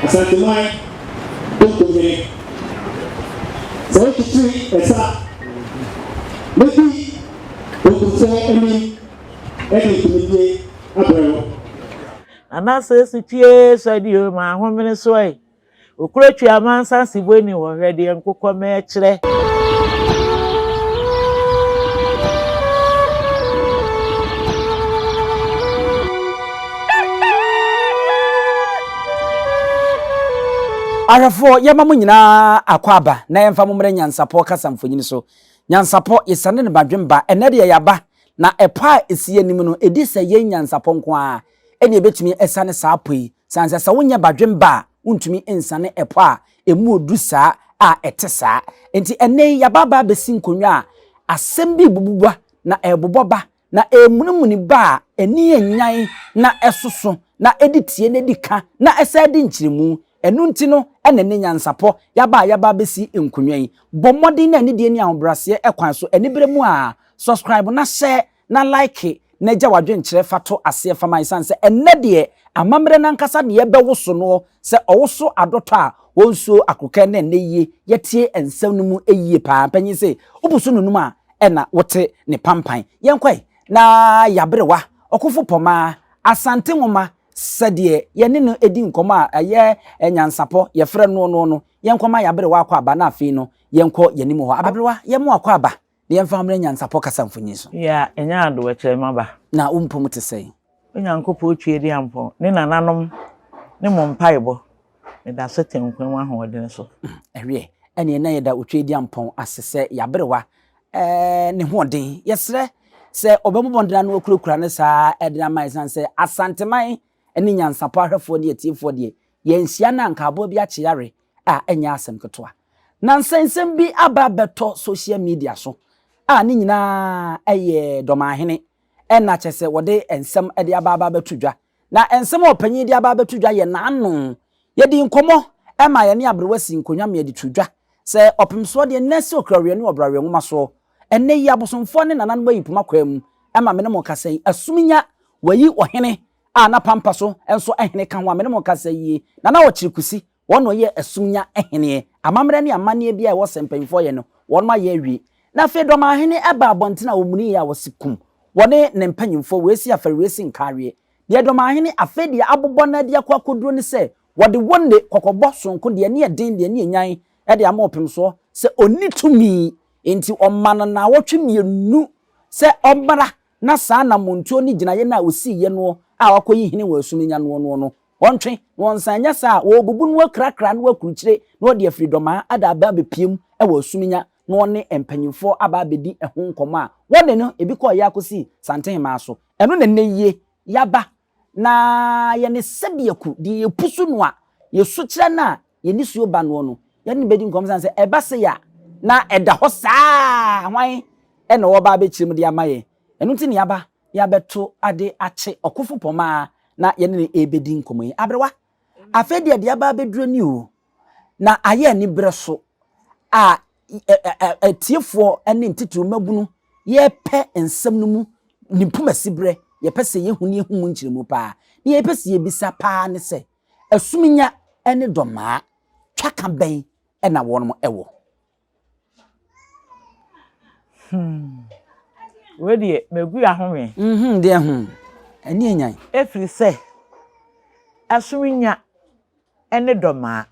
Asanteman Dontohene, sɛ wokyekyere ɛsa na di Dontofoɔ anim de nkunimdie abrɛ wo. Nana Sesi tue sɔ di o ma ahomene so ɛ. Okuro twi amansan sibo ni hɔ hwɛ deɛ nkokɔ mɛkyerɛ. Ahwɛfoɔ, yɛma mo nyinaa akwaaba na yɛmfa mo mmrɛ Nyansapɔ kasa mfonini so. Nyansapɔ, yɛsiane no badwemba, ɛnnɛ deɛ yɛaba, na ɛpɔ a ɛsi yɛn anim no, ɛdi sɛ yɛn Nyansapɔ nko ara ɛna ɛbɛtumi asiane saa pɔ yi, sane sɛ sɛ wonyɛ badwemba a, wontumi nsiane ɛpɔ a ɛmu ɔduru saa a ɛte saa. Enti ɛnnɛ yi, yɛaba aba abɛsi nkonnwa a asɛm bi rebubu ba, na ɛrebobɔ ba, na ɛremunimuni ba a ani yɛ nyan na ɛsoso, na ɛdi tie na ɛdi ka, na ɛsan di nkyerɛmu. Ɛno nti no na ɛnnɛ nyansapɔ yɛaba a yɛaba abɛsi nkonnwa yi. Bɔ mmɔden na anidie ne ahobrɛaseɛ kwan so, anibere mu a, subscribe na hyɛ na like na gya w'adwenkyerɛ fa to aseɛ fa ma ɛsiane sɛ ɛnnɛ deɛ amammerɛ no ankasa na yɛbɛwoso noɔ sɛ ɔwoso adɔtɔ a wɔnsuo akorokɛ na ɛnnɛ yie yɛtie nsɛm no mu yie paa mpanyin se wobu so nonum a ɛna wote ne pampan yɛnkɔe na yaberewa ɔkofo pɔmaa Asante nwoma sɛdeɛ yɛne no di nkɔmmɔ a ɛyɛ nyansapɔ yɛfrɛ noɔ noɔ no yɛnkɔma yaberewa akɔ aba na afei no yɛnkɔ yɛnim hɔ aberewa yɛmo akɔ aba Na yɛmfa mmrɛ nyansapɔ kasa mfonyin so. Yeah, ɛnyɛ ado ɛkyerɛ m'aba. Na wo mpom te sɛn? O Nyankopɔn Tweaduampɔn ne nananom ne mo mpaebɔ, meda so te nkwa mu ahoɔden so. Ɛweɛ, ɛneɛ na yɛda Otweaduampɔn ase sɛ y'aberewa ɛɛ ne hoɔden. Yɛsrɛ sɛ ɔbɛbɔ mmɔden ano akurakura no saa ɛde ama ɛsiane sɛ Asanteman ne nyansapɔ ahwɛfoɔ ne atiefoɔ deɛ yɛanhyia no a anka aboa bi akye yare a ɛnyɛ asɛm ketewa. Na nsɛnsɛm bi aba abɛtɔ social media so a ne nyinaa yɛ Dɔmahene na kyerɛ sɛ wɔde nsɛm de aba aba abɛto dwa. Na nsɛm a ɔpanyin de aba abɛto dwa yɛ n'ano. Yɛdii nkɔmmɔ ma yɛne aberewa sii nkonnwa ma yɛde too dwa sɛ ɔpemsoɔ deɛ nnɛ sɛ ɔkura weɛ ne ɔbra weɛ nwoma soɔ. Ɛnnɛ yi abosomfoɔ ne nananom ayi poma kwaa mu ma me ne mo rekasa yi. Asuminya wɔayi ɔhene a na pampa so nso hene ka ho a me ne mo rekasa yi na na ɔkyere kusi Wɔn na wɔyɛ asumnya heneɛ. Amammerɛ ne amanneɛ biara a ɛwɔ sɛ mpanyimfoɔ yɛ no, wɔn ayɛ awie. Na afei Dɔmahene baa abɔntene a ɔmuniiɛ a wɔse kum wɔne ne mpanyimfoɔ, wei si afɛre, wei si nkaaweɛ. Deɛ Dɔmahene afei deɛ abobɔ no adi akɔ akɔduro ne sɛ wɔde wɔnne kɔkɔbɔ sononko, deɛ ani yɛ den, deɛ ani yɛ nyan de ama ɔpemsoɔ sɛ ɔnni tumi, enti ɔma no naawɔtwe mmienu sɛ ɔmmra na saa anammɔntuo ne gyinaeɛ no a ɔsiiɛ noɔ a wakɔyi hene wɔ asumnya noɔ noɔ no Wɔntwe, na wɔnsan, anyɛ saa a, wɔrebubu na wɔakurakura na wɔakurukyire na wɔde afiri dɔmaa ada aba abɛpue mu wɔ Asuminya na wɔne mpanyimfoɔ aba abɛdi ɛho nkɔmmɔ a wɔne no ebi kɔeɛ ara kɔsii Santenhemaa so. Ɛno na nnɛ yie yɛaba na yɛne Sɛbiaku deɛ yɛpusu no a yɛsu kyerɛ no a yɛn nisuo ba noɔ no, yɛne no bɛdi nkɔmmɔ sane sɛ ɛba sei a na ɛda hɔ saa hwan na ɔreba abɛkyerɛ mu de ama yɛn. Ɛno nti na yɛaba yɛabɛto ade akye ɔkofo pɔmaa na yɛne no rebɛdi nkɔmmɔ yi. Aberewa, afei deɛ deɛ aba abɛduro ni o, na ayɛ aniberɛ so a atiefoɔ ne ntitiriw mmabunu yɛrepɛ nsɛm no mu ne mpomasiberɛ, yɛpɛ sɛ yɛhu ne yɛhu mu nkyerɛmu paa. Deɛ yɛpɛ sɛ yɛbisa paa ne sɛ, Asuminya ne Dɔmaa twaka bɛn na wɔn wɔ? Hmm. Wei deɛ, megu ahome. Mhm, deɛ ho. Ɛne enyan. Ɛfiri sɛ, asominya ne dɔmaa.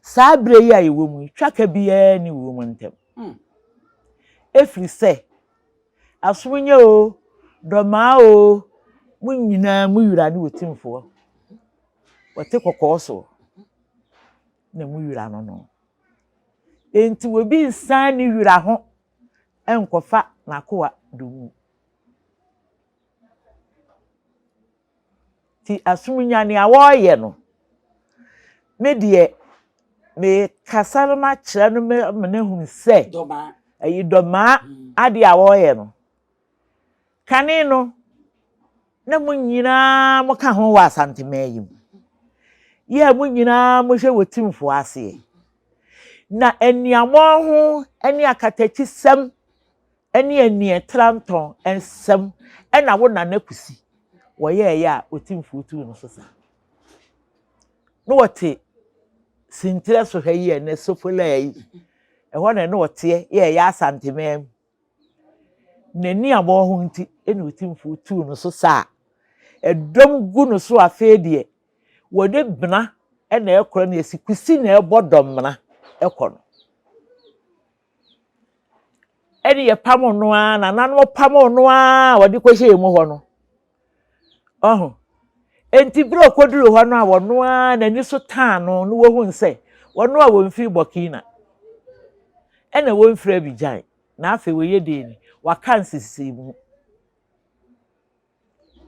Saa berɛ yi a yɛwɔ mu yi, twaka biara nni wɔn ntam. Hmm. Ɛfiri sɛ, asominya o, dɔmaa o, mo nyinaa mo wura ne Otumfoɔ. Wɔte kɔkɔɔ soɔ na mo wura no no. Enti obi nsan ne wura ho nkɔfa n'akoa domu. Nti asomnya nea wɔreyɛ no, me deɛ mekasa no makyerɛ no ma no ahunu sɛ ɛyi dɔmaa adeɛ a wɔreyɛ no. Kane no, na mo nyinaa moka ho wɔ Asanteman yi mu. Yɛ a mo nyinaa mohwɛ wɔ Timfoɔ aseɛ. Na aniammɔnho ne akatakyisɛm ne aniɛtrantɔn nsɛm na wo Nana Kusi wɔyɛeɛ a Otimfoɔ tuu no so sa. Na wɔte Sintirɛ so ha yi a ɛnɛ Sofola yi, ɛhɔ na ɛne wɔteɛ yɛ ɛyɛ Asanteman mu. N'ani a bɔɔ ho nti ɛna Otumfoɔ tuu no so saa. Ɛdɔm gu no so afei deɛ wɔde bena na ɛkorɔ no yɛsi kusi na ɛbɔ dɔmmena ɛkɔ no. Ɛne yɛpamo no ara nananom pamo no ara a wɔde kɔhyɛɛ mu hɔ no. Ɔho. Enti bere a ɔkɔduruu hɔ no a ɔno ara n'ani so taa no no wɔhuu sɛ wɔn a wɔmfiri Burkina ɛna wɔmfiri Abidjan na afei wɔyɛ dɛn ni wɔaka nsisii mu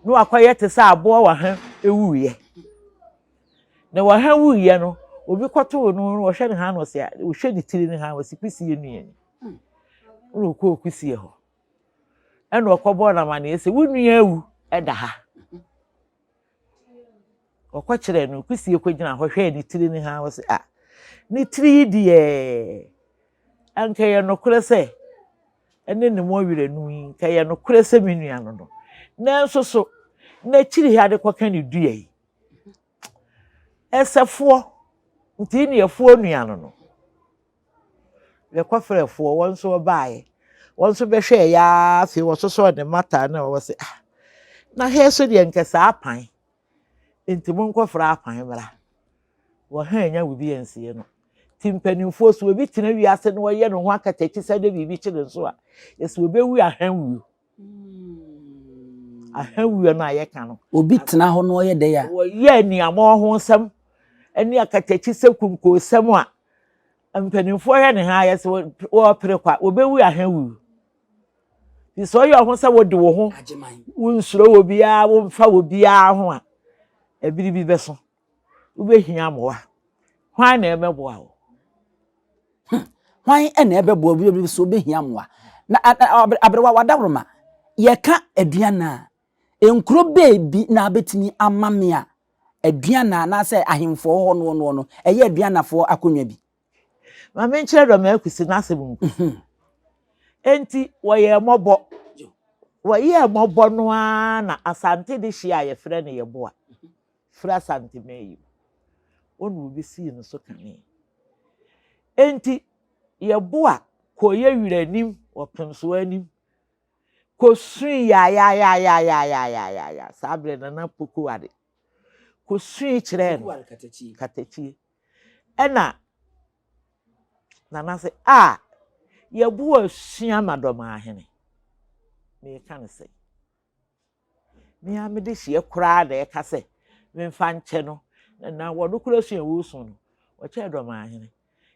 na wakɔyɛ te sɛ aboa wɔ ha wuiɛ na wɔ ha wuiɛ no obi kɔtoo no no wɔhwɛ ne ha na ɔsɛ wɔhwɛ ne tiri ne ha wɔsi kusie nua ni na ɔkɔɔ kusie hɔ Ɛnna ɔkɔbɔɔ no amanneɛ sɛ, Wo nua awu da ha. Ɔkɔkyerɛɛ no, kusie kɔgyina hɔ hwɛɛ ne tiri no ha, ɔse, ah, ne tiri yi deɛ, anka ɛyɛ nokorɛ sɛ ɛne ne mmɔwerɛ yi, nka ɛyɛ nokorɛ sɛ me nua no no. Nanso so, n'akyiri ha de kɔka ne dua yi. Ɛsɛfoɔ, nti ne ɛfoɔ nua no no. Yɛkɔfrɛɛ foɔ, wɔn nso wɔbaeɛ. Wɔn nso bɛhwɛɛ yɛ ara afei wɔsosɔɔ ne mmata na wɔwɔ sɛ ah na ha so deɛ nkɛ saa apan nti monkɔfrɛ apan mmra. Wɔha anya wo bi ansie no. Nti mpanimfoɔ so obi tena wiase na wɔyɛ ne ho akatakyi sɛ de biribi kye ne nso a yɛsɛ wɔbɛwu ahanwuo. Ahanwuo no a yɛka no. Obi tena hɔ na ɔyɛ dɛ a. Wɔyɛ aniamɔ ho nsɛm ne akatakyi sɛ kunkoosɛm a Mpanimfoɔ hwɛ ne ha ayɛ sɛ wɔrepere kwa, wɔbɛwu ahawuo. Nti sɛ ɔyɛ ɔho sɛ wode wo ho, wonsuro wɔ biara, womfa wɔ biara ho a, ɛbere bi bɛso. Wobɛhia mmoa. Hwan na ɛbɛboa wo? Hmm. Hwan na ɛbɛboa wo bi so wobɛhia mmoa? Na aberewa wadaworoma, yɛka aduan a, nkuro bɛɛ bi na abɛtumi ama me a Aduana anaasɛ ahemfo wɔ hɔ noɔ noɔ no, ɛyɛ Aduanafoɔ akonnwa bi. Ma menkyerɛ Dɔm Akusi n'asɛm mu. Enti wɔyɛɛ mmɔbɔ. Wɔyɛɛ mmɔbɔ no ara na Asante de hyeɛ a yɛfrɛ no Yeboah firi Asanteman yi mu. Wɔn na wɔbɛsii no so kane. Enti Yeboah kɔɔ yɛ werɛ anim wɔ Pemsoɔ anim Kosui yaayaayaayaayaayaaya saa berɛ Nana Poku Ware kosui kyerɛɛ no katakyie ɛna Nana sɛ a yɛbo asua ma Dɔmaahene meka no sɛ me ara mede hyeɛ koraa na ɛka sɛ memfa nkyɛ no na wɔno koraa sua wɔresu no wɔkyɛɛ Dɔmaahene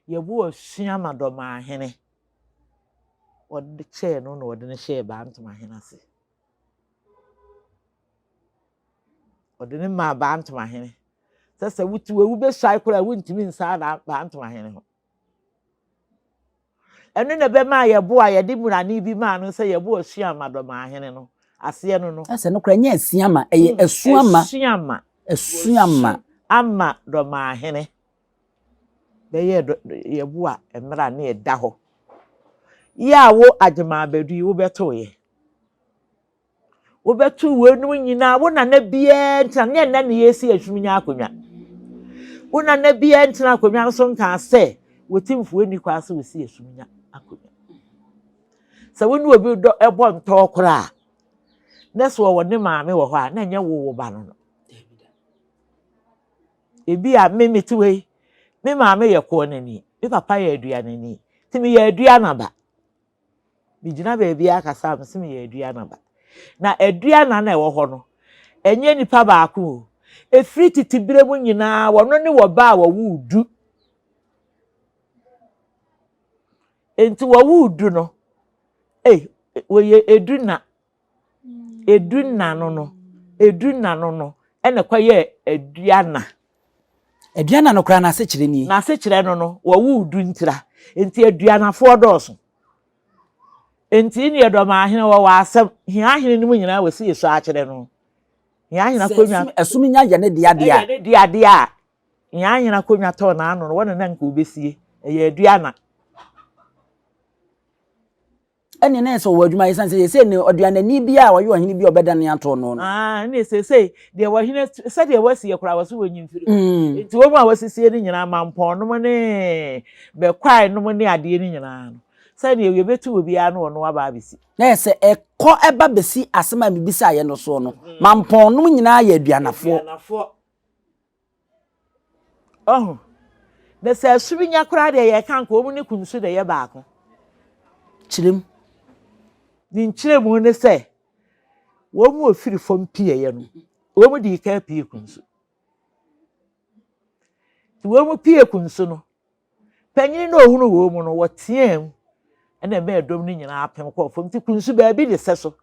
yɛbo asua ma Dɔmaahene wɔde kyɛɛ no na wɔde no hyɛɛ Bantomahene ase. Wɔde no maa Bantomahene. Sɛ sɛ wotu ewu bɛsuae koraa wontumi nsaa Bantomahene ho. Ɛno na ɛbɛmaa yɛbo a yɛde mmurane bi maa no sɛ yɛbo Asuama Dɔmahene no aseɛ no no. Ɛsɛ no koraa nyɛ Asiama, ɛyɛ hmm, Asuama. Asuama. Asuama. Ama Dɔmahene. Bɛyɛɛ dɔ yɛbo a mmerɛ a na ɛda hɔ. Yɛ a wo Agyeman Badu yi wobɛtooeɛ. Wobɛtoo weinom nyinaa, wo nana biara ntena, nyɛ nnɛ na yɛresi Asum nya akonnwa. Wo nana biara ntena akonnwa no so nkaa sɛ Wotimfoɔ nni kwan sɛ wɔsi Asum nya akonnwa. Sɛ wo ne obi dɔ ɛbɔ ntɔɔ koraa na sɛ ɔwɔ ne maame wɔ hɔ a, na ɛnyɛ wo wo ba no no. Ebia me mete hɔ yi, me maame yɛ kɔɔnani, me papa yɛ aduanani, nti meyɛ aduana ba. Megyina baabi akasa a, mese meyɛ aduana ba. Na aduana na ɛwɔ hɔ no, ɛnyɛ nipa baako o. Ɛfiri tete berɛ mu nyinaa, wɔno ne wɔba a wɔwoo du. Enti wɔwoo du no, ei, wɔyɛ edu na Edu nna no no, edu nna no no, ɛna ɛkɔyɛɛ Aduana. Aduana no koraa n'asekyerɛ nie. N'asekyerɛ no no, wɔwoo du ntira. Nti Aduanafoɔ dɔɔso. Nti ne Ɛdɔmahene wɔwɔ asɛm. Hia ahene no mu nyinaa wɔsi yɛsu akyerɛ no. Hia ahene akonnwa. Sɛ ɛsom nya yɛ ne dea deɛ a. Ɛyɛ ne dea deɛ a, hia ahene akonnwa tɔɔ n'ano no, wɔne na nka wɔbɛsie. Ɛyɛ Aduana. Ɛnneɛ na ɛsɛ ɔwɔ adwuma yɛ sane sɛ yɛsɛ ne ɔduanani bi a ɔyɛ ɔhene bi a ɔbɛdane ato no no. Ah, ne seesei deɛ wɔhene sɛdeɛ wɔasi yɛ koraa wɔso wɔnyi mfiri hɔ. Nti wɔn a wɔasisie no nyinaa mampɔn nom ne bɛkwae nom ne adeɛ no nyinaa no sɛdeɛ yɛbɛtu obiara no ɔno aba abɛsi. Na yɛ sɛ ɛkɔ ɛba bɛsi asɛm a mebisaeɛ no soɔ no, mampɔn nom nyinaa yɛ aduanafoɔ. Aduanafoɔ. Ɔho. Na sɛ asu bi nya koraa deɛ yɛka nka wɔn ne kunsu na ɛyɛ baako. Kyerɛ mu. Ne nkyerɛmu ne sɛ wɔn mu ofiri fam pieeɛ no, wɔn dii kan pie kunsu. Nti wɔn mu pie kunsu no, Panyin no a ohunuu wɔn mu no, wɔteɛɛm na ɛmaa dɔm no nyinaa pem kɔɔ fam. Nti kunsu baabi de sɛ so.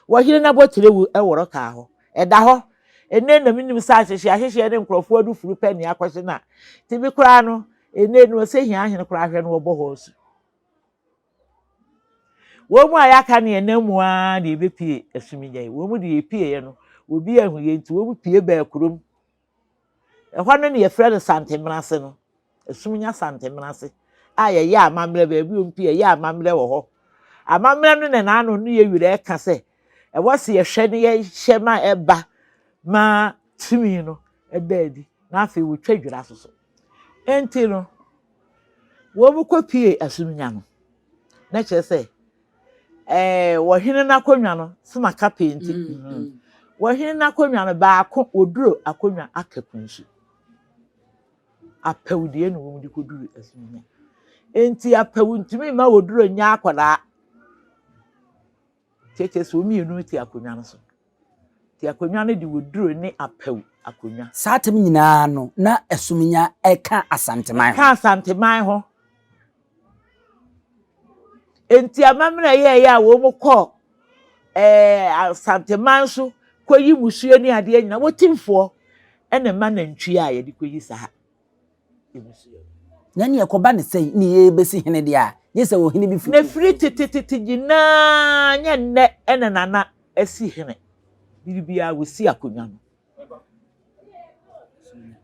Wɔhene n'abotire wu wɔ kaa hɔ. Ɛda hɔ. Ɛnnɛ na menim sɛ ahyehye ahyehyeɛ ne nkurɔfoɔ adufuru pɛ nea akɔhye no a. Nti me koraa no, ɛnnɛ no ɛsɛ hia ahene koraa hwɛ no wɔbɔ hɔ asu. Wɔn mu a yɛaka no yɛn nan mu ara na yɛbɛpue asumigya yi. Wɔn mu deɛ yɛpieeɛ no, obi anhu yɛn nti wɔn mu pue baa kurom. Ɛhɔ no na yɛfrɛ no Santemenase no. Esum nya Santemenase a yɛyɛ amammerɛ baabi a wɔn yɛyɛ amammerɛ wɔ hɔ. Amammerɛ no na n'ano no yɛ werɛ ɛka sɛ ɛwɔ sɛ yɛhwɛ na yɛhyɛ ma ɛba ma tumi no ɛda adi na afei wɔtwa dwira so so. Enti no, wɔn kɔpie Asumnya no, na kyerɛ sɛ ɛɛ wɔhene n'akonnwa no so ma ka pii nti wɔhene n'akonnwa no baako wɔduro akonnwa aka kunsu apɛwdeɛ na wɔn de kɔduru asunya nti apɛw ntumi mma wɔduro nyɛ akwadaa kyerɛkyerɛ sɛ wɔn mmienu te akonnwa no so Nti akonnwa no de wɔduro ne apɛw akonnwa. Saa tem nyinaa no na Asuminya ka Asanteman ho. Ɛka Asanteman ho. Enti amammerɛ yɛɛyɛ a wɔn kɔ ɛɛ Asanteman so kɔyi musuo ne adeɛ nyinaa wɔtimfoɔ ɛna ɛma nantwie a yɛde kɔyi saa mmusuo no. Na nea ɛkɔba ne sɛn ne yɛrebɛsi hene deɛ a, gye sɛ ɔhene bi firi. Na firi tetetete nyinaa nyɛ nnɛ ɛna Nana asi hene. Biribiara wɔsi akonnwa no.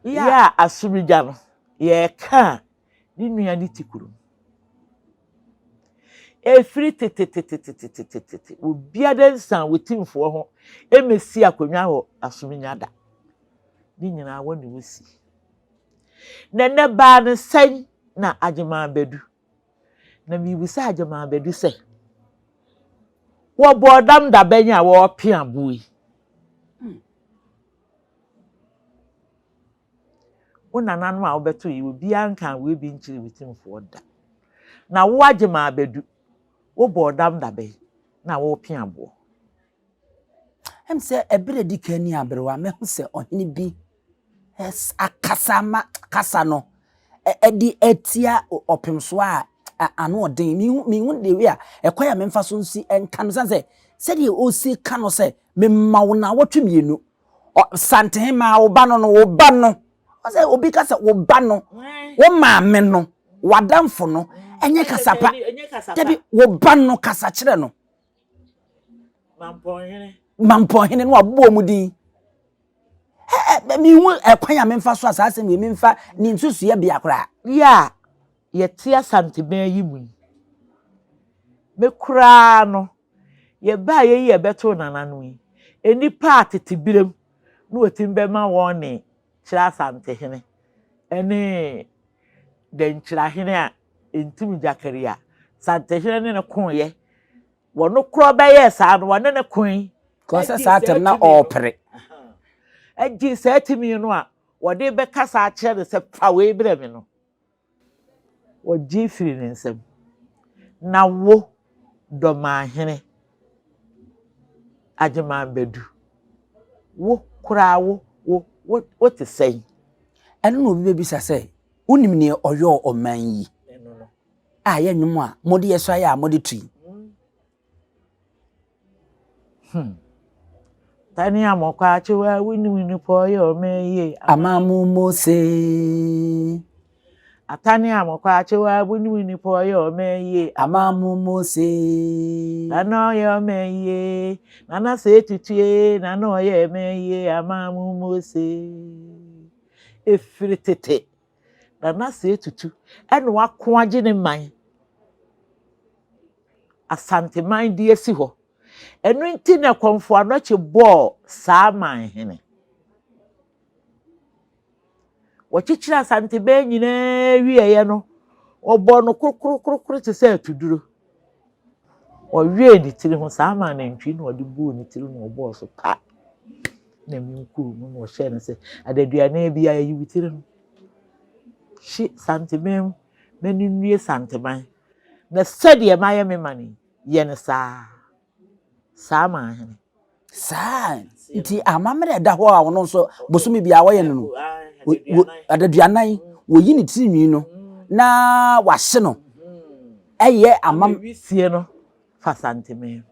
Yɛ a asomdwa no yɛreka a ne nua no te kurom. Ɛfiri tetetetetetete obiara nsan wɔ timfoɔ ho mmɛsi akonnwa wɔ asomdwa da. Ne nyinaa wɔne wɔsi. Na nnɛ baa no sɛn na Agyeman Badu? Na mebisa Agyeman Badu sɛ, wɔbɔɔ dam da bɛn a wɔrepea boɔ yi? Wo nananom a wobɛto yi, obiara nkaa wei bi nkyerɛ wo timfoɔ da. Na wo Agyeman Badu, wobɔɔ dam da bɛn na worepea boɔ? Ɛm sɛ ɛberɛ a ɛdi kan ni aberewa mahu sɛ ɔhene bi akasa ama kasa no ɛde atia ɔpemsoɔ a ano ɔden. Mehu mehu the way a ɛkwan a memfa so nsi nka no sane sɛ sɛdeɛ ɔsi ka no sɛ mema wo naawɔtwe mmienu Santehemaa wo ba no no wo ba no ɔsɛ obi ka sɛ wo ba no wo maame no w'adamfo no ɛnyɛ kasa pa dabi wo ba no kasa kyerɛ no. Mampɔnhene. Mampɔnhene no wabobɔ wɔn din. Mehu ɛkwan a memfa so a saa asɛm yi memfa ne nsusuiɛ bea koraa. Yɛ a yɛte Asanteman yi mu yi, me koraa no, yɛbaa yɛ yi a ɛbɛtoo nananom yi, nnipa a tete berɛm na wɔtumi bɛma wɔn nne kyerɛ Asantehene ne Dankyirahene a Ntim Gyakari a Santehene ne no koeɛ Wɔn korɔ bɛyɛɛ saa no, wɔne no koe. Kɔ sɛ saa tɛm na ɔrepere. Ɛgye saa tumi no a wɔde bɛkasa akyerɛ no sɛ fa wei brɛ me no, wɔgye firi ne nsam. Na wo, Dɔmahene Agyeman Badu, wo koraa wo, wo, wo, wote sɛn? Ɛno na obi bɛbisa sɛ, Wonim deɛ ɔyɔɔ ɔman yi? A ɛyɛ nnwom a mode yɛ suaeɛ a mode to yi. Hmm. Tani amɔkɔ akyewa wonim nipa ɔyɛ ɔma yie. Amamu Mose. Atani amɔkɔ akyewa wonim nipa ɔyɛ ɔma yie. Amamu Mose. Nana ɔyɛ ɔma yie. Nana sɛ etutue nana ɔyɛ ɔma yie. Amamu Mose. Efiri tete. Nana Osei Tutu na wako agye ne man. Asanteman de asi hɔ. Ɛno nti na Kɔmfo Anɔkye bɔɔ saa manhene. Wɔkyekyeree Asanteman nyinaa wieeɛ no, wɔbɔɔ no korokorokorokoro te sɛ atuduro. Wɔwee ne tiri ho, saa maa nantwi na ɔde bɔɔ ne tiri na ɔbɔɔ so pa. Na mu kuu mu na ɔhyɛɛ no sɛ, adaduanan biara yi wo tiri ho. Hye Santeman mu, m'ani nnue Santeman. Na sɛdeɛ mayɛ me man yi, yɛ no saa. Saa maa hene. Saa nti amammerɛ ɛda hɔ a ɔno nso bosome biara wɔyɛ no no adaduanan wɔyi ne tiri nwi no na wahye no ɛyɛ amam. Wisie no fa Santeman.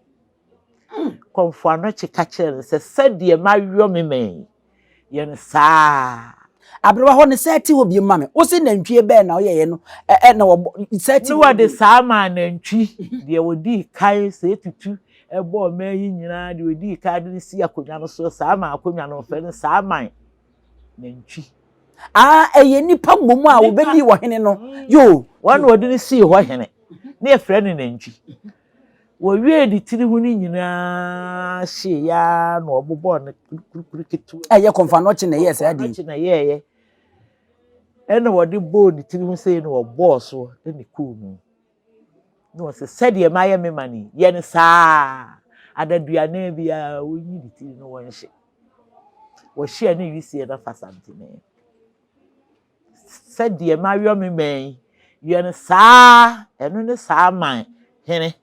Kɔmfo Anokye ka kyerɛɛ no sɛ, Sɛdeɛ mayɔ me man yi, yɛ no saa ara. Aberewa hɔ no, sɛ te hɔ bio ma me. Wo se nantwie bɛn na woyɛeɛ no ɛ na wɔbɔ sɛ te Ne wɔde saa maa nantwi, deɛ ɔdii kan sɛ etutu bɔɔ ɔman yi nyinaa, deɛ ɔdii kan de no sii akonnwa no so, saa maa akonnwa no, wɔfrɛ no saa man nantwi. Ah, ɛyɛ nnipa mmom a wɔbɛdii ɔhene no. Yoo. Wɔn na wɔde no sii hɔ hene, na yɛfrɛ no nantwi. Wɔwiee ne tiri ho no nyinaa hyeeɛ ara na wɔbobɔɔ no kurukuru ketewa. Ɛyɛ kɔmfanɔkye na ɛyɛɛ saa deɛ. Kɔmfanɔkye na ɛyɛeɛ. Ɛna wɔde bɔɔ ne tiri ho sei na wɔbɔɔ soɔ na ɛkɔɔ mu. Na wɔsɛ sɛdeɛ mayɛ me man yi, yɛ no saa. Adaduanan biara wɔnyi ne tiri no wɔnhye. Wɔhyeɛ ne wisie no afa santene. Sɛdeɛ mayɔ me man yi, yɛ no saa ara, ɛno ne saa man hene.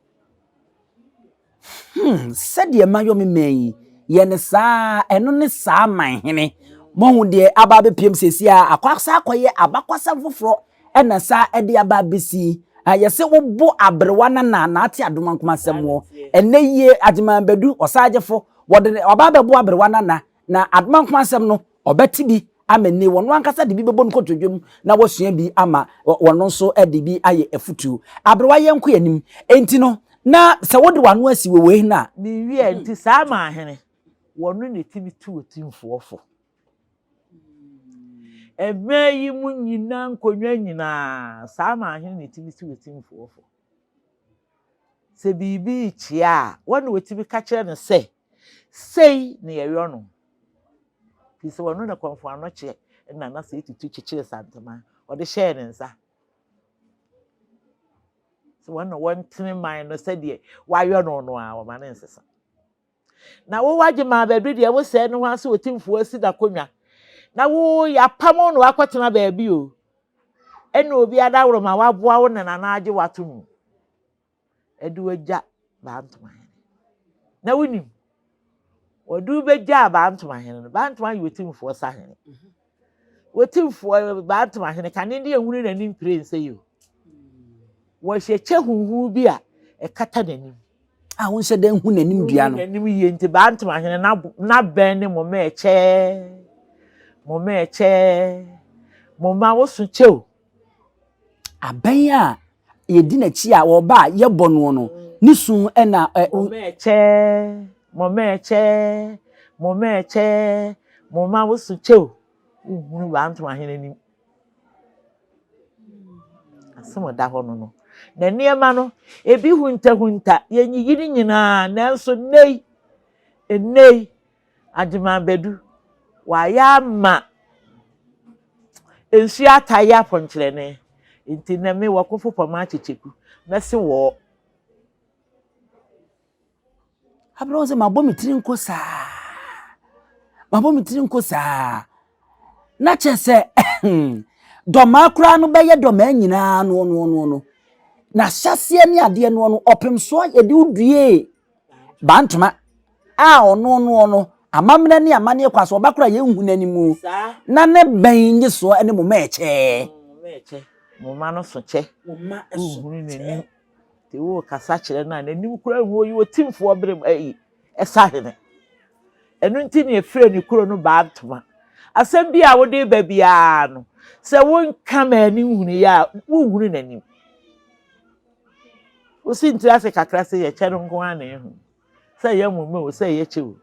Hmm, sɛdeɛ mayɔ me man yi, yɛ no saa ara, ɛno ne saa man hene. Moahu deɛ aba abɛpiem seesei a, akɔ asa akɔyɛ abakwasɛm foforɔ ɛna saa ɛde aba abɛsi. Ah, yɛse wobo aberewa nana na ate adomankoma asɛm wɔ. Ɛnɛ yie, Agyeman Badu, Ɔsaagyefo, wɔde ɔba abɛbo aberewa nana, na adomankoma asɛm no, Ɔbɛte bi ama ni, ɔno ankasa de bi bɛbɔ ne kotodwe mu na wasua bi ama ɔno nso de bi ayɛ afutuo. Aberewa yɛnkɔ yɛn anim. Enti no, na sɛ wode w'ano asi wɔ wei no a. Ne wia nti saa maa hene, wɔno na ɛtumi tu otumfoɔ fo. Ɛmɛn yi mu nyinaa nkonnwa nyinaa, saa maa hene na ɛtumi tu otumfoɔ fo. Sɛ biribi rekyea a, wɔn na wɔtumi ka kyerɛ no sɛ, sei na yɛyɔ no. Firi sɛ ɔno na Kɔmfo Anokye na na sɛ tutu kyekyere Santema, ɔde hyɛɛ ne nsa. Sɛ wɔn na wɔntene man no sɛdeɛ wayɔ no no a, wɔma no nsesa. Na wo wagye maa baabi deɛ wosɛe no ho ase otimfoɔ asi n'akonnwa. Na wo yɛapam wo na wakɔtena baabi o. Ɛna obi adaworo ma waboa wo na nana agye wato mu. Ɛde wagya Bantoma hene. Na wonim, wɔde wo bɛgyaa Bantoma hene no, Bantoma yɛ otimfoɔ sahene. Otimfoɔ Bantoma hene, kane ne ehunu n'anim pire nsɛ yi o. Wɔhyɛ kyɛ huhu bi a ɛkata n'anim. A wonhyɛ dɛ nhu n'anim dua no. N'anim yie nti Bantoma hene n'abɛn ne mo mɛɛkyɛ, mo mɛɛkyɛ, mo ma woso kyɛ o. Abɛn a yɛdi n'akyi a ɔba a yɛbɔ noɔ no, ne su na ɛ. Mɔmɛɛkyɛ, mɔmɛɛkyɛ, mɔmɛɛkyɛ, moma wo so kyɛ o, wohunu Bantama hene anim. Asɛm a ɛda hɔ no no. Na nneɛma no, ebi huntahunta, yɛnyiyi ne nyinaa, nanso nnɛ yi, nnɛ yi, Agyeman Badu, wayɛ ama nsuo atae apɔnkyerɛne, nti nnɛ me wɔ kofo pɔma akyekyeku, mɛse wɔɔ. Abrɛ wo sɛ mabɔ me tiri nko saa, mabɔ me tiri nko saa. Na kyerɛ sɛ dɔmaa koraa no bɛyɛ dɔmaa nyinaa noɔ noɔ noɔ no. Na ahyɛseɛ ne adeɛ noɔ no ɔpem soɔ yɛde wo due Bantoma a ɔno noɔ no amammerɛ ne amanneɛ kwa so ɔba koraa yɛnhu n'anim na ne bɛn nye soɔ ne mo mɛɛkyɛ. Mɛɛkyɛ, mo mma no so kyɛ, wohunu n'anim nti wokasa kyerɛ no a n'anim koraa nhu ɔyɛ otimfoɔ bere ayi ɛsahene. Ɛno nti na yɛfrɛ ne kuro no Bantoma. Asɛm bi a wode ba biara no sɛ wonka m'ani nhunuiɛ a wonhunu n'anim. Wosi ntiri ase kakra sɛ yɛkyɛ no nko ara na ehu. Sɛ ɛyɛ nwoma o, sɛ ɛyɛ kyɛ o.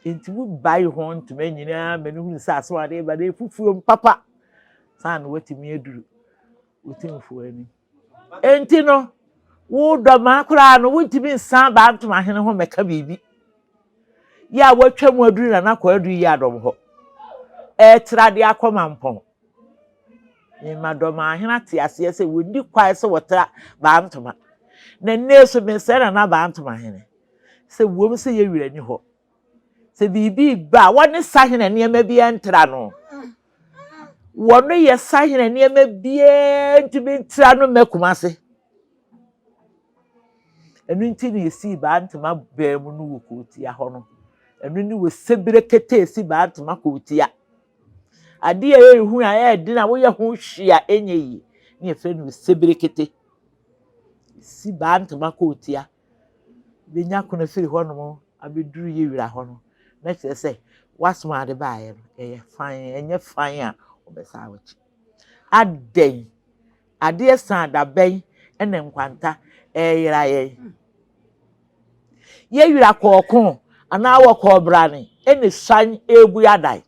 Nti wobae ho ntoma nyinaa ma no hunu sɛ asɛm a ade ba no efufuo papa. Saa na watumi aduru Otumfoɔ anim. Enti no, wo Dɔmaa koraa no, wontumi nsan Baa Ntomahene ho mmɛka biribi. Yɛ a wɔatwa mu aduru Nana Kwadu yi adɔm hɔ, ɛretra de akɔ Mampɔn. Mema Dɔmahene ate aseɛ sɛ wɔnni kwan sɛ wɔtra Baa Ntoma. Na nnɛ nso mesrɛ Nana Baa Ntomahene sɛ wom sɛ yɛ werɛ nni hɔ. Sɛ biribi reba a, wɔne sahene nneɛma biara ntra no. Wɔno yɛ sahene nneɛma biara ntumi ntra no mma Kumase. Ɛno nti na yɛsii Baa Ntoma baa mu no wɔ Kootia hɔ no. Ɛno ne wɔ Sebere kete esi Baa Ntoma Kootia. Adeɛ a ɛyɛ hu a ɛyɛ den a woyɛ ho hwee a ɛnyɛ yie ne yɛfrɛ no sebere kete. Si Baa Ntoma Kootia. Bɛnya kono firi hɔnom abɛduru yɛ wira hɔ no, na kyerɛ sɛ w'asɛm a ade baeɛ no, ɛyɛ fann, ɛnyɛ fann a wɔbɛsan w'akyi. Adɛn? Adeɛ sa da bɛn na nkwanta reyera yɛn? Yɛwira kɔɔko anaa wɔkɔɔ brane na suan rebu adan.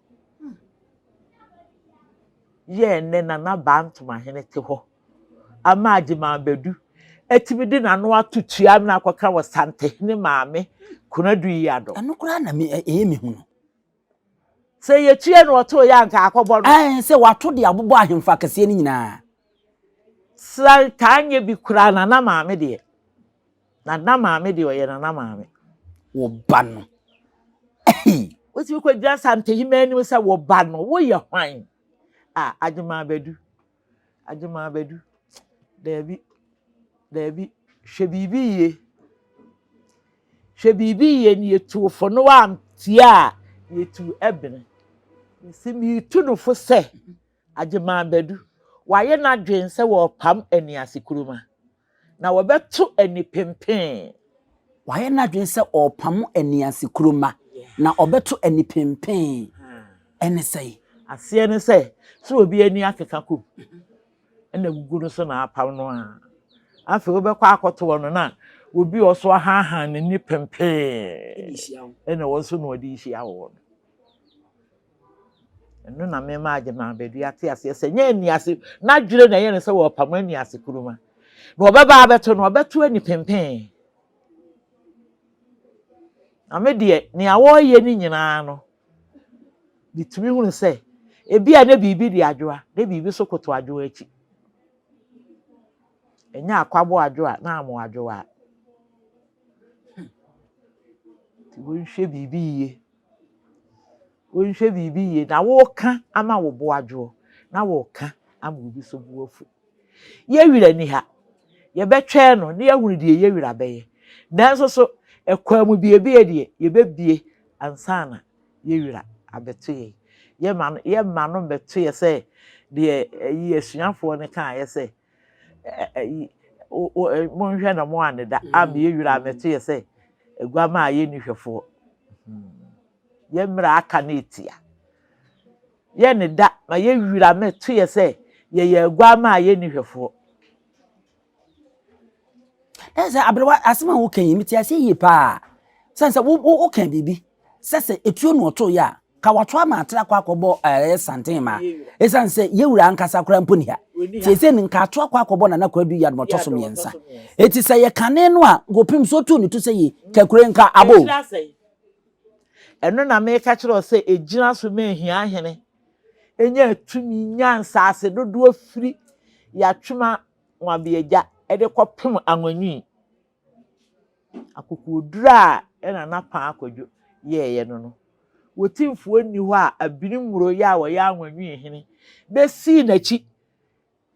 Yɛ nnɛ Nana Baa Ntomahene te hɔ ama Agyeman Badu atumi de n'ano ato tua amena akɔka wɔ Santehene maame Konadu Yiadom. Ɛno koraa na ɛyɛ me hu no. Sɛ yɛtue na ɔtoo yɛ a anka akɔbɔ no. Ɛɛ, sɛ wato de abobɔ ahemfo akɛseɛ no nyinaa. Sra taa nyɛ bi koraa Nana maame deɛ. Nana maame deɛ ɔyɛ Nana maame. Wo ba no. Ei! Wotumi kɔgyina Santehima anim sɛ wo ba no, woyɛ hwan? Ah, Agyeman Badu. Agyeman Badu. Daabi, daabi, hwɛ biribi yie. Hwɛ biribi yie no yɛtu wo fo no woantie a yɛtu ɛbene. Mese meretu no fo sɛ Agyeman Badu wayɛ n'adwene sɛ wɔrepam Aniase Kuruma na wɔbɛto ani penpen. Wayɛ n'adwene sɛ ɔrepam Aniase Kuruma na ɔbɛto ani penpen. Ɛne sɛn? Aseɛ ne sɛ, sɛ obi ani akeka kɔ mu. na agugu no so na apam no a, afei wobɛkɔ akɔto hɔ no na obi a ɔso ahaahaa n'ani pempee ɛna wɔn nso na ɔde rehyia wɔ no. Ɛno na mema Agyeman Badu ate aseɛ sɛ nyɛ ani ase n'adwene na ɛyɛ no sɛ wɔrepam ani ase kuruma na ɔbɛba abɛto no ɔbɛto ani pempee. Na me deɛ nea wɔreyɛ no nyinaa no Mitumi hunu sɛ ebia na biribi di adwoa, na biribi nso koto adwoa akyi. Ɛnyɛ akwabo adwoa na amo adwoa. Nti wɔnhwɛ biribi yie. Wɔnhwɛ biribi yie na woka ama wo bo adwoɔ na woka ama obi so bo afu. Yɛn werɛ nni ha. Yɛbɛtwɛn no na yɛahunu deɛ yɛn wura bɛyɛ. Nanso so ɛkwan mu biebie deɛ, yɛbɛbie ansa na yɛn wura abɛto yɛn. Yɛmma no, yɛmma no mmɛto yɛ sɛ deɛ ɛyi asuafoɔ no kaeɛ sɛ, ɛyi, monhwɛ na moanneda, amma yɛn wura ammɛto yɛ sɛ aguamaa a yɛnni hwɛfoɔ. Yɛn mmerɛ a aka no retia. Yɛ ne da ma yɛ wira me to yɛ sɛ yɛyɛ aguammaa a yɛnni hwɛfoɔ. Ɛyɛ sɛ aberewa asɛm a woka yi mete aseɛ yie paa sɛn sɛ wo wo woka biribi sɛ sɛ etuo na ɔtoo yɛ a ka wato ama atra akɔ akɔbɔ ɛyɛ santen ma ɛsiane sɛ yɛwura ankasa koraa mpo ni ha seesei no nka ato akɔ akɔbɔ nana kwadu yadom ɔtɔ so mmiɛnsa eti sɛ yɛ kane no a nkɔpem so otuu ne to sɛ yie kakure nka abo Ɛno na meka kyerɛ wo sɛ ɛgyina so ma ahia hene nya tumi nya nsase dodoɔ firi Yatwema Nwabeagya de kɔpem Anwanwii. Akokoɔduro a ɛna Nana Paa Kwadwo yɛeɛ no no, Wotimfoɔ nni hɔ a Abini Mmuro yɛ a ɔyɛ Anwanwii hene bɛsii n'akyi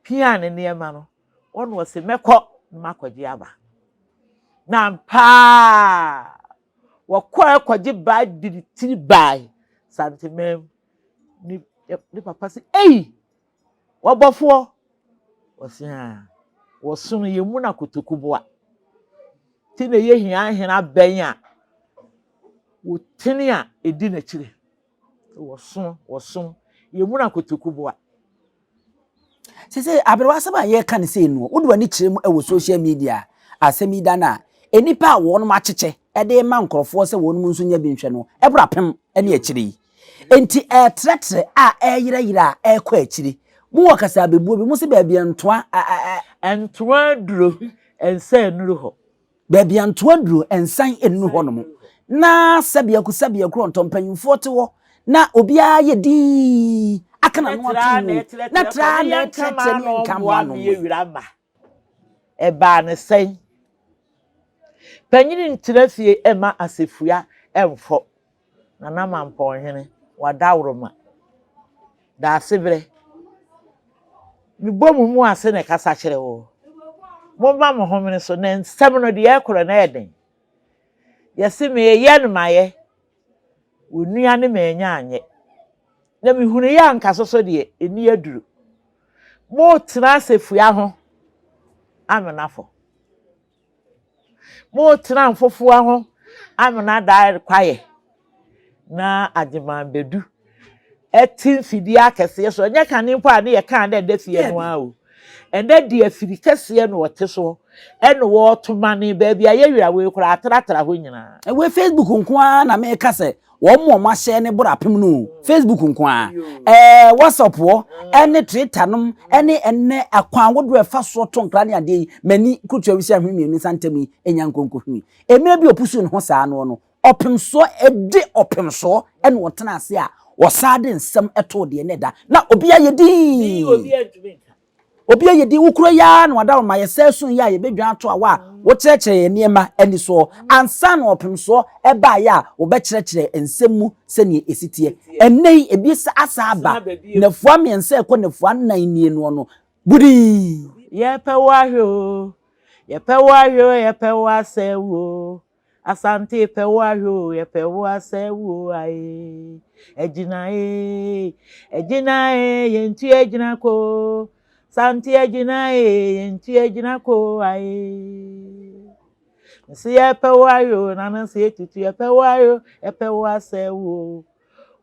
piaa ne nneɛma no, ɔna ɔse mɛkɔ na makɔgye aba. Na ampa ara wɔkɔɛ kɔgye baa de ne tiri bae Santeman mu. Ne, ne papa se, ei, wɔbɔfoɔ. Ɔse, aa, wɔsono yɛn mu na kotoku boa. Ti na ɛyɛ hia ahene abɛn a wɔtene a ɛdi n'akyire. Wɔsono, wɔsono, yɛn mu na kotoku boa. Sese aberewa asɛm a yɛreka no sei no, wode w'ani kyerɛ mu wɔ social media a, asɛm yi da no a, nnipa a wɔnom akyekyɛ de rema nkurɔfoɔ sɛ wɔnom nso nya bi nhwɛ no, ɛboro apem ne akyire yi. Enti ɛretrɛtrɛ a ɛreyerɛyerɛ a ɛrekɔ akyire. Mowɔ kasabebuo bi, mo se baabi a ntoa ɛ ɛ ɛ. Ntoa aduro nsa nnuru hɔ. Baabi a ntoa duro nsan nnuru hɔ nom. Na sɛbiako sɛbiako ɔntɔ mpanyinfoɔ te hɔ na obiara yɛ dinn aka n'ano ato mu o, na tra na ɛtrɛtrɛ ne yɛnka mmoa ano mmoa. Ɛbaa no sɛn? Panyin ntena fie mma asefua mfɔ. Nana Mampɔnhene, w'adaworoma. Daasebrɛ, mebɔ mo mu ase na ɛkasa kyerɛ wo. Momma mo homene so, na nsɛm no deɛ ɛkorɔ no ɛyɛ den. Yɛse meyɛ no mayɛ, wo nua ne manya anyɛ. Na mehunu yɛ anka so so deɛ, ɛni aduru. Motena asefua ho amenafo. Moretena mfofowa ho amena daa kwaeɛ na Agyeman Badu te mfidie akɛseɛ so. Ɛnyɛ kane mpo a ne yɛkaa dɛ ɛda fie no ara o. Ɛnɛ deɛ afiri kɛseɛ na ɔte soɔ ɛna wɔreto mane baabi a yɛwira wei koraa atratra hɔ nyinaa. Wei Facebook nko ara na meka sɛ Wɔn a wɔahyɛ ne boro apem no o, Facebook nko ara, ɛɛ WhatsApp wɔ, ɛne Twitter nom, ɛne ɛnɛ akwan ahodoɔ a ɛfa soɔ to nkra ne adeɛ yi, m'ani kurutua wisi ahwene mmienu nsa ntam yi nya nkonkohwi. Mmerɛ bi ɔpusuo ne ho saa noɔ no, ɔpemsoɔ, ɛde ɔpemsoɔ ɛna ɔtena ase a ɔsan de nsɛm too deɛ na ɛda, na obiara yɛ dinn. Obi ayɛ din, wo kuro yi ara na wada wo ma yɛsɛe so yi a yɛbɛdwan ato awa a wokyerɛkyerɛ yɛn nneɛma ani soɔ ansa na ɔpemsoɔ baeɛ a wɔbɛkyerɛkyerɛ nsɛm mu sɛdeɛ ɛsi teɛ. Ɛnnɛ yi ebi asa aba nnafua mmiɛnsa rekɔ nnafua nnan nie noɔ no, budii! Yɛpɛ wo ahwɛ oo, yɛpɛ wo ahwɛ oo, yɛpɛ wo asɛe wo oo. Asante pɛ wo ahwɛ o, yɛpɛ wo asɛ wo o ae. Agyina ee, agyina ee, yɛntu agyina ko. Asante agyina ee, yɛntu agyina ko ae. Nso yɛpɛ wo ahwɛ o, nana nso yɛtutu yɛpɛ wo ahwɛ o, yɛpɛ wo asɛ wo o.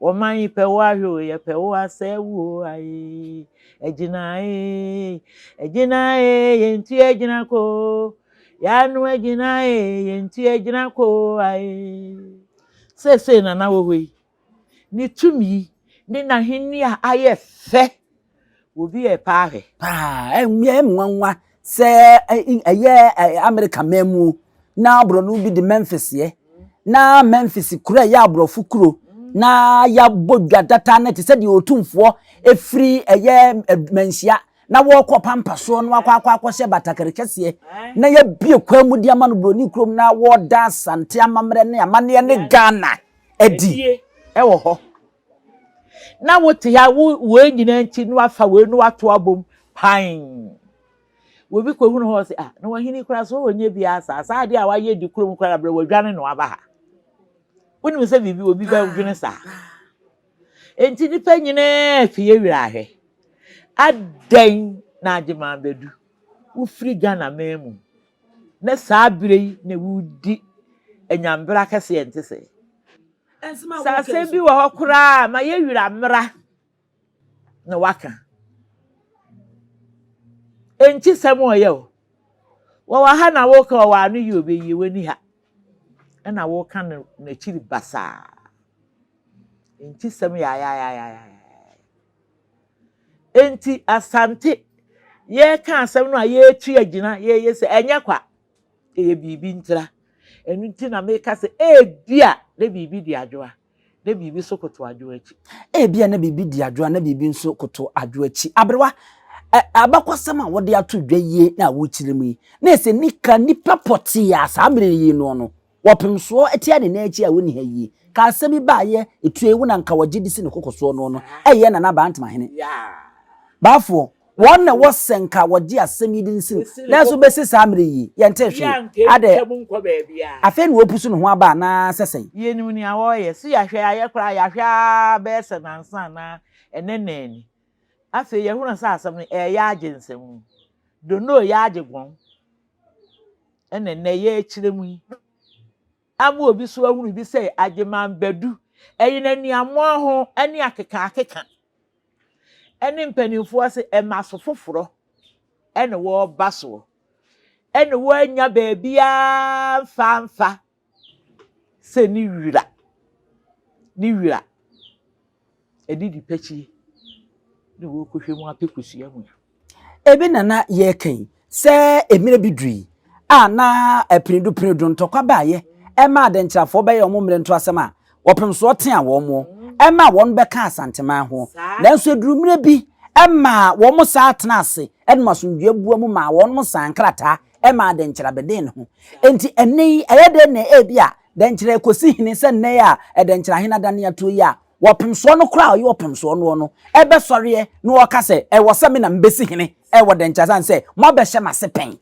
Wɔman yi pɛ wo ahwɛ o, yɛpɛ wo asɛ wo o ae. Agyina ee, agyina ee, yɛntu agyina ko. Yɛano agyina ee, yɛntu agyina ko ae. Seesei Nana wɔ hɔ yi, ne tumi ne n'ahenni a ayɛ fɛ Obi yɛ paa hwɛ. Paa, ɛyɛ nwanwa sɛ ɛyɛ Amerika man mu na borɔno bi de Memphis yɛ. Na Memphis kuro a ɛyɛ aborɔfo kuro na yɛabɔ dwa data no te sɛ deɛ otumfoɔ ɛfiri ɛyɛ manhyia na wɔrekɔ pampa soɔ na wakɔ akɔ akɔhyɛ batakari kɛseɛ na yɛabue kwan mu de ama no buroni kurom na wɔreda Asante amammerɛ ne amanneɛ ne Ghana adi. Ɛwɔ hɔ. Na wote ha wo wei nyinaa nti na wafa wei na wato abom pan. Obi kɔhunu hɔ sɛ ah na wahini koraa so ɔnyɛ biara saa saa adeɛ a wayɛ di kurom koraa berɛ wadwane na waba ha. Wonim sɛ biribi obi bɛdwene saa. Enti nnipa nyinaa fi yɛ werɛ ahwɛ. Adɛn na Agyeman Badu wofiri Ghana man mu na saa berɛ yi na wodi anyambra kɛseɛ nte sɛ. Sɛ asɛm bi wɔ hɔ koraa a, ma yɛwira mmra na waka. Enti sɛm ɔyɛ o. Wɔwɔ ha na woka ɔwɔ ano yi obeyie w'ani ha. Ɛna woka no n'akyiri basaa. Enti sɛm yaayaayaayaa. Enti Asante yɛreka asɛm no a yɛretu agyina yɛyɛ sɛ ɛnyɛ kwa. Ɛyɛ biribi ntira. Ɛno nti na meka sɛ ebia na biribi di adwoa, na biribi nso koto adwoa akyi. Ebia na biribi di adwoa, na biribi nso koto adwoa akyi. Aberewa, ɛ, abakɔsɛm a wɔde ato dwa yie na wokyerɛ mu yi, na ɛsɛ nika nipa pɔtee a saa mmerɛ yi noɔ no, wɔpem soɔ tia ne nan akyi a wɔnni ha yie. Ka asɛm yi baayɛ, etue wo na nka wɔgye de si ne koko soɔ noɔ no, ɛyɛ Nana Abantemahene. Baafoɔ, Wɔn na ɛwɔ sɛ nka wɔgye asɛm yi di nsi no, nanso besi saa mmere yi, yɛntee hwee. Adɛn? Afei na wɔrepusu ne ho aba anaasɛ sɛn? Yenim nea wɔreyɛ. So yɛahwɛ ayɛ koraa? Yɛahwɛ ara bɛyɛ sɛ nnansa anaa ɛnnɛ nnan ni. Afei yɛahunu sɛ asɛm no, ɛreyɛ agye nsam. Dono reyɛ agye gɔn. Ɛna nnɛ yɛrekyerɛ mu yi. Ama obi so ahunu bi sɛ Agyeman Badu, ɛyɛ n'aniammɔn ho ne akekaakeka. ne mpanimfoɔ se ɛma so foforɔ ɛna wɔreba soɔ ɛna wɔanya baabiara mfa mfa sɛ ne wira ne wira ɛde di pɛkyie. Na wɔrekɔhwɛ mu apɛ kosua mu a. Ebi na na yɛreka yi, sɛ mmerɛ bi durui a na apenedu-penedu ntɔkwa baeɛ ɛmaa Adankyirafoɔ bɛyɛɛ wɔn mmerɛ ntoasɛm a wɔpemsoɔ tea wɔn ɛmaa wɔn bɛkaa Asanteman ho. Nanso ɛduruu mmerɛ bi ɛmaa wɔn saa tenaa ase nom asomdwoeɛ bua mu maa wɔn saa nkrataa ɛmaa Adankyira bɛdee ne ho. Enti ɛnnɛ yi ɛyɛ dɛn na ebia Dankyira rekɔsi hene sɛ nnɛ yi a Adankyira hene adane atuo yi a Wɔpemsoɔ no koraa a ɔyɛ ɔpemsoɔ noɔ no bɛsɔreɛ na ɔka sɛ, Ɛwɔ sɛ me na mebɛsi hene wɔ dɛnkyɛ ɛsiane sɛ moabɛhyɛ m'ase pɛn.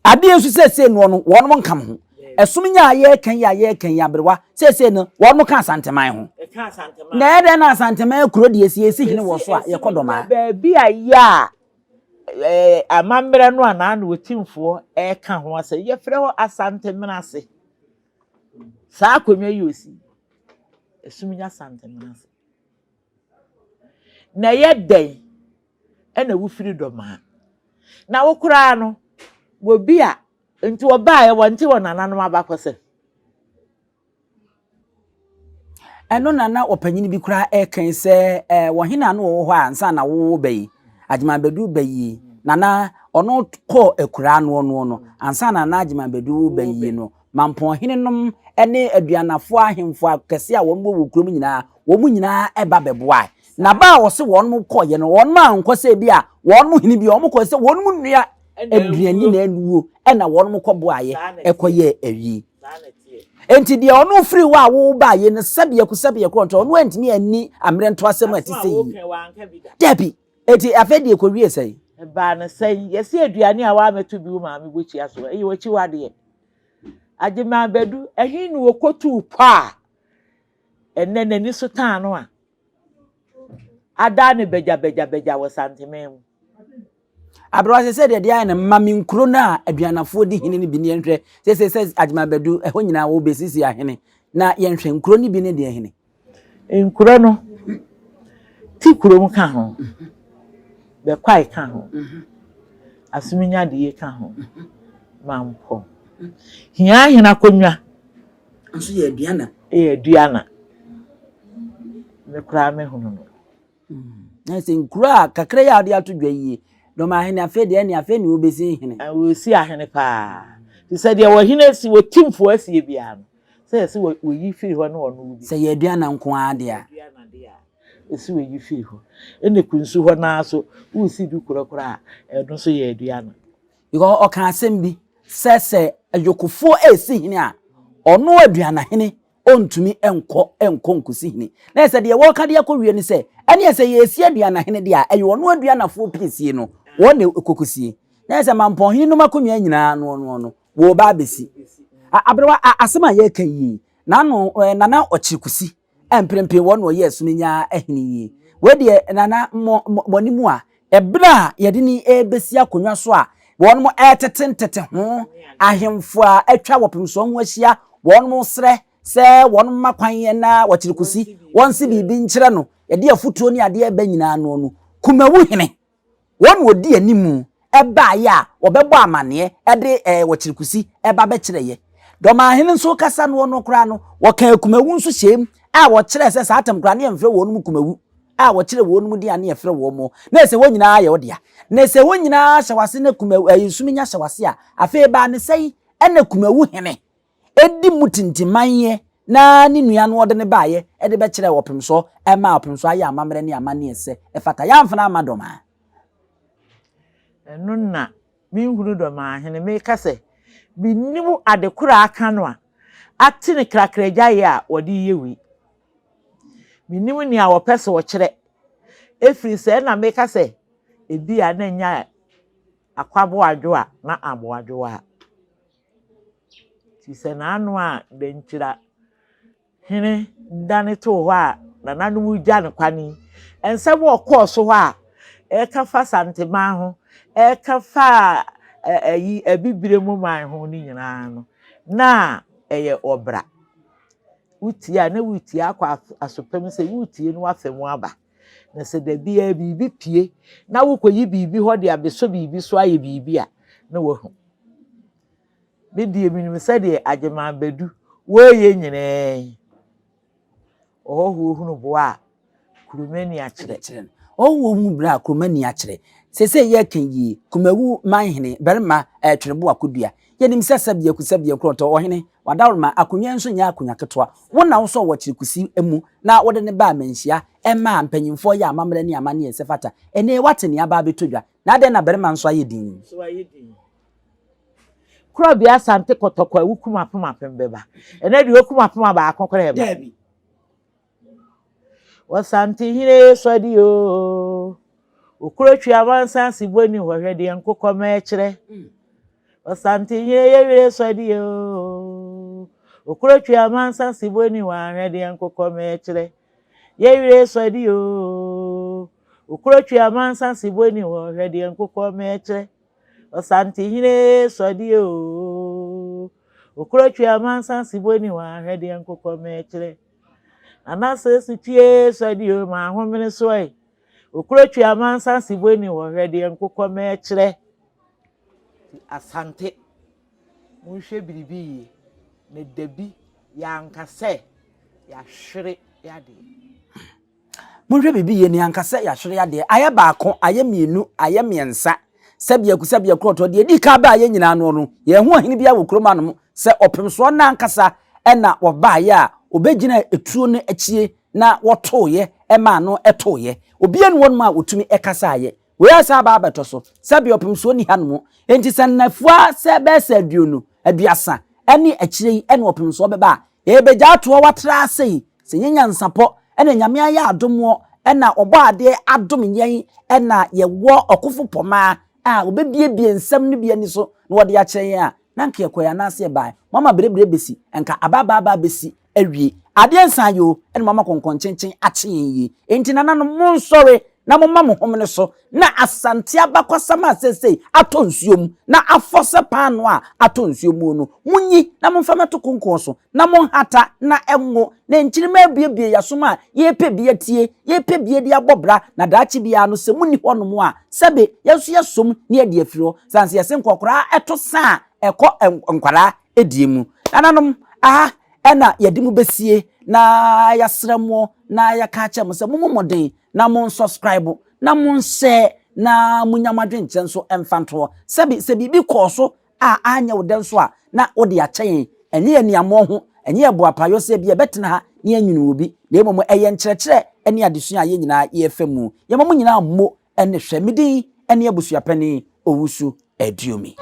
Adeɛ nso seesei noɔ no, wɔnom nka mo ho. Ɛsom nya a yɛreka yi a yɛreka yi aberewa, seesei no, wɔnom ka Asanteman ho. Na ɛyɛ dɛn na Asanteman kuro deɛ sɛ yɛsi hene wɔ so a, yɛkɔ Dɔmaa? Baabi a yɛ a amammerɛ no anaa na otimfoɔ reka ho asɛm, yɛfrɛ hɔ Asantemenase. Saa akonnwa yi osi esum nya santemena ase. Na ɛyɛ dɛn ɛna wofiri dɔmaa? Na wo koraa no, wɔbi a nti wɔbaeɛ wɔnte wɔn nananom abakɔsɛm. Ɛno na na ɔpanyin bi koraa reka yi sɛ ɛɛ ɔhene a na ɔwɔ hɔ a ansa na wo ba yi, Agyeman Badu ba yi, na na ɔno kɔɔ akuraa noɔ noɔ no, ansa na na Agyeman Badu ba yi no, Mampɔn henenom ne Aduanafoɔ ahemfo akɛseɛ a wɔn wɔ wɔ kurom nyinaa, wɔn nyinaa ba bɛboae. Na ba a wɔse wɔn kɔeɛ no, wɔn ankɔ sɛ bi a wɔn hene bi a, wɔn kɔɛ sɛ wɔn nua aduani na anuo ɛna wɔn kɔboaeɛ ɛkɔyɛɛ awie. Enti deɛ ɔno firi hɔ a wobaeɛ no sɛbeɛko sɛbeɛko ɔnto ɔno antumi anni ammerɛ ntoasɛm a ɛte sɛ yi. Dabi, enti afei deɛ ɛkɔwie sɛn? Ɛbaa no sɛn? Yɛse aduane a woammɛto bi wo maame bɔkyia so, ɛyɛ w'akyiwadeɛ. Agyeman Badu, ɛhe na ɔkɔtuu pɔ a ɛnnɛ n'ani so taa no a adaa no bagyabagyabagya wɔ Santeman mu? Aberewa sɛ sɛ deɛ deɛ ayɛ no ma me nkuro no a aduanafoɔ di hene no bi ne yɛnhwɛ sɛ sɛ sɛ Agyeman Badu ɛhɔ nyinaa wɔbɛsisi ahene na yɛnhwɛ nkuro no bi ne deɛ hene. Nkuro no, Ti kurom ka ho, Bɛkwae ka ho, Asominyadeɛ ka ho, Mampong. Hia ahene akonnwa. Nso yɛ Aduana. Yɛ Aduana. Me koraa mehunu no. Na sɛ nkuro a kakra yi a wɔde ato dwa yie, dɔm ahene afei deɛ ɛne afei ne wɔbɛsi hene. Wɔsi ahene paa. Te sɛ deɛ wɔhene asi, wɔtimfoɔ asie biara no, sɛ yɛsɛ wɔyi firi hɔ ne ɔno wo bi. Sɛ yɛ Aduana nko ara deɛ a. Aduana deɛ a, ɛsi wɔyi firi hɔ. Ɛna Kunsu hɔ no ara so, woresi bi korɔkorɔ a, ɛno nso yɛ Aduana. Because ɔka asɛm bi sɛ sɛ Ayokofoɔ resi hene a, ɔno Aduana hene ɔntumi nkɔ nkɔ nkɔsi hene. Na ɛsɛ deɛ wɔreka de akɔwie ne sɛ, ɛneɛ sɛ yɛresi Aduanahene deɛ a, ɛyɛ ɔno Aduanafoɔ piesie no, wɔn na ɛkɔkɔsie. Na ɛsɛ Mampɔnhene nom akonnwa nyinaa no ɔno no, wɔreba abɛsi. Aberewa, asɛm a yɛreka yi, n'ano, Nana Ɔkyerekusi, mprempren wɔn na ɔyɛ Asumenya hene yi. Wei deɛ, Nana, mo, mo anim a, ɛberɛ a yɛde ne rebɛsi akonnwa so a wɔn retete ntete ho, ahemfo a atwa wɔpemsoɔ ho ahyia, wɔn srɛ sɛ wɔn mma kwan na wɔkyere kusi, wɔn se biribi nkyerɛ no, yɛde afutuo ne adeɛ reba nyinaa no no, Kumawu hene, wɔn na wɔdi anim baeɛ a wɔbɛbɔ amaneɛ de ɛɛ wɔkyere kusi ba bɛkyerɛeɛ. Dɔmahene nso kasa noɔ no koraa no, wɔkaa Kumawu nso hyɛm a wɔkyerɛɛ sɛ saa atɛm koraa ne yɛmfrɛ wɔn mu Kumawu. a wɔkyerɛ wɔn mu din a ne yɛfrɛ wɔn mo, na ɛsɛ wɔn nyinaa yɛ wo dea. Na sɛ wɔn nyinaa hyɛ w'ase na kumawu ɛyi nsum nya hyɛ w'ase a, afei baa ne sɛn ɛna kumawu hene edi mu tintimanyɛ na ne nua no ɔde ne baayɛ ɛde bɛkyerɛ ɔpemsoɔ ɛma ɔpemsoɔ ayɛ amammerɛ ne amanneɛ sɛ ɛfata yɛamfena ama dɔm a. Ɛno na menhunu dɔmahene meka sɛ mennim ade koro a aka no a ate ne krakragyaeɛ a wɔde reyɛ wei. Mennim nea wɔpɛ sɛ wɔkyerɛ, ɛfiri sɛ na meka sɛ ebia na ɛnyɛ akwaboadwo a na aboadwo a. Nti sɛ n'ano a Dankyira hene dane too hɔ a nananom regya no kwan yi, nsɛm a ɔkɔɔ so hɔ a ɛka fa Santeman ho, ɛka fa ayi Abibire mu man ho no nyinaa no, na ɛyɛ ɔbra. Wotie a, na woretie akɔ aso pa mu sɛ woretie no afa mu aba. Na sɛ da biara biribi pue na wokɔyi biribi hɔ de abɛsɔ biribi so ayɛ biribi a, na woahu. Me deɛ menim sɛdeɛ Agyeman Badu wɔreyɛ nyinaa yi. Ɔhɔhoɔ hunu boa a, Kuruma ani akyerɛ. Kyerɛ no. Ɔwɔ mu berɛ a kuruma ani akyerɛ. Seesei yɛreka yi, Kumawu manhene barima Twerebo Akodua, yɛnim sɛ sɛbeaku sɛbeaku ɔtɔ ɔhene, wadaworoma, akonnwa nso nyɛ akonnwa ketewa. Wo na wosɔɔ wɔ Kyerekusi mu na wode no baa Manhyia maa mpanyimfoɔ yɛɛ amammerɛ ne amanneɛ sɛ fata. Ɛnnɛ yi woate nea aba abɛtɔ dwa. Na adɛn na barima nso ayɛ dinn? So wayɛ dinn? Korɔbea Asante Kɔtɔkɔ a wokum apem apem bɛba. Ɛnnɛ deɛ wokum apem a baako koraa ɛba. Daabi. Ɔsantehene sɔde oo, Okuro twi amansan sibɔ ni hɔ hwɛ deɛ nkokɔ mɛkyerɛ. Ɔsantehene yɛwere sɔde oo, Okuro twi amansan sibɔ ni hɔ ahwɛ deɛ nkokɔ mɛkyerɛ. Yɛwere sɔde oo, Okuro twi amansan sibɔ ni hɔ hwɛ deɛ nkokɔ mɛkyerɛ. Ɔsantehene sɔde oo, Okuro twi amansan sibɔ ni hɔ ahwɛ deɛ nkokɔ mɛkyerɛ. Nana Sesi tie sɔde o ma ahomene so ɛ. Okuro twi amansan sibɔ ni hɔ hwɛ deɛ nkokɔ mɛkyerɛ. Asante, monhwɛ biribi yie na dabi yɛanka sɛ yɛahwere yadeɛ. Monhwɛ biribi yie na yɛanka sɛ yɛahwere adeɛ. Ayɛ baako, ayɛ mmienu, ayɛ mmiɛnsa. Sɛbiaku sɛbia korɔtɔ, deɛ ɛdii kan baeɛ nyinaa noɔ no, yɛanhu ɔhene biara wɔ kurom hanom sɛ ɔpemsoɔ no ankasa na wɔbaeɛ a ɔbɛgyinaa etuo no akyie na wɔtooeɛ maa no tooeɛ. Obiara nni hɔnom a ɔtumi kasaeɛ. Wei asan aba abɛtɔ so, sɛbea ɔpemsoɔ nni hanom. Enti sɛ nnafua sɛ bɛyɛ sɛ aduonu, aduasa ne akyire yi na ɔpemsoɔ bɛba a, yɛbɛgya ato hɔ watra ase yi. Sɛ ɛnyɛ nyansapɔ na Nyame ayɛ adommoɔ na ɔbɔ adeɛ adom yɛn na yɛwɔ ɔkofo pɔmaa a ɔbɛbiebie nsɛm no bi ani so na ɔde akyerɛ yɛn a, na anka yɛkɔeɛ anaase yɛbaeɛ. Moama berebere bɛsi, anka aba aba aba abɛsi awie. Adeɛ nsa ayɛ o, ɛna moama kɔnkɔnkyenkyen akye yɛn yie. Enti nananom, monsɔre na momma mo homene so, na Asante abakwasɛm a seesei atɔ nsuo mu na afɔ sɛ paanoo a atɔ nsuo muo no, monyi na momfa mmɛto konkɔn so, na monhata na ɛnwo, na nkyirimma abuebue yɛn asom a yɛrepɛ bi atie, yɛrepɛ bi de abɔ bra, na daakye biara no, sɛ monni hɔnom a, sɛbe yɛn nso yɛasom na yɛadi afiri hɔ. Sane sɛ yɛse nkɔkoraa to sa a ɛkɔ nkwadaa die mu. Nananom, aha na yɛde mo bɛsie na yɛasrɛ mo na yɛaka akyerɛ mo sɛ mommɔ mmɔden na mo nsubscribe na mo nhyɛ na monya mo adwenkyerɛ nso mfa ntoɔ. Sɛbe sɛ biribi kɔɔ so a anyɛ wo dɛ nso a na wode akyɛ yɛn. Ɛnyɛ yɛn aniammɔɔ ho, ɛnyɛ yɛn boapayɔ sɛ ebia yɛbɛtena ha na yɛanwene obi, na mmom ɛyɛ nkyerɛkyerɛ ne adesua a yɛn nyinaa yɛrefa mu. Yɛma mo nyinaa mmo ne hwɛ. Me din ne Abusuapanin Owusu Aduomi.